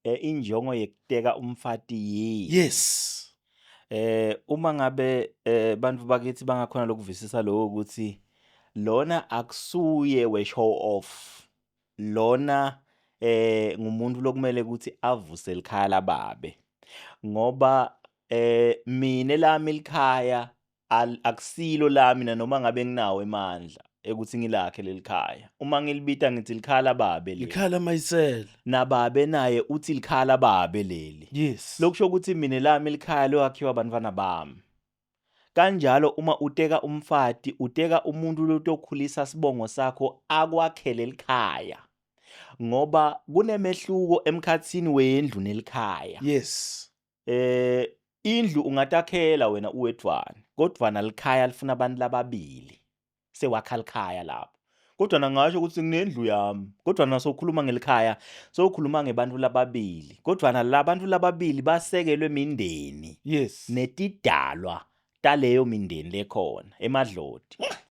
Eh, injongo yekuteka umfati yini? Yes. Eh uma ngabe eh bantfu bakithi bangakhona lokuvisisa lokho ukuthi lona akusuye we show off. Lona eh ngumuntu lokumele ukuthi avuse likhaya lababe. Ngoba eh mina lami likhaya akusilo lami nanoma ngabe nginawo emandla ekuthi ngilakhe leli khaya. Uma ngilibita ngithi likhaya lababe leli. Likhaya lamayisela. Nababe naye uthi likhaya lababe leli. Yes. Lokusho ukuthi mina lami likhaya lowakhiwa abantwana bami. Kanjalo uma uteka umfati uteka umuntu lotokhulisa sibongo sakho akwakhele likhaya. Ngoba kunemehluko emkhatsini wendlu nelikhaya. Yes. Eh indlu ungatakhela wena uwedvwana kodwa nalikhaya lifuna abantu lababili sewakha likhaya lapho kodwa nangasho ukuthi nginendlu yami kodwa nasokhuluma ngelikhaya sokhuluma ngebantu lababili kodwa nalabantu lababili basekelwe mindeni Yes. netidalwa taleyo mindeni lekhona emadloti.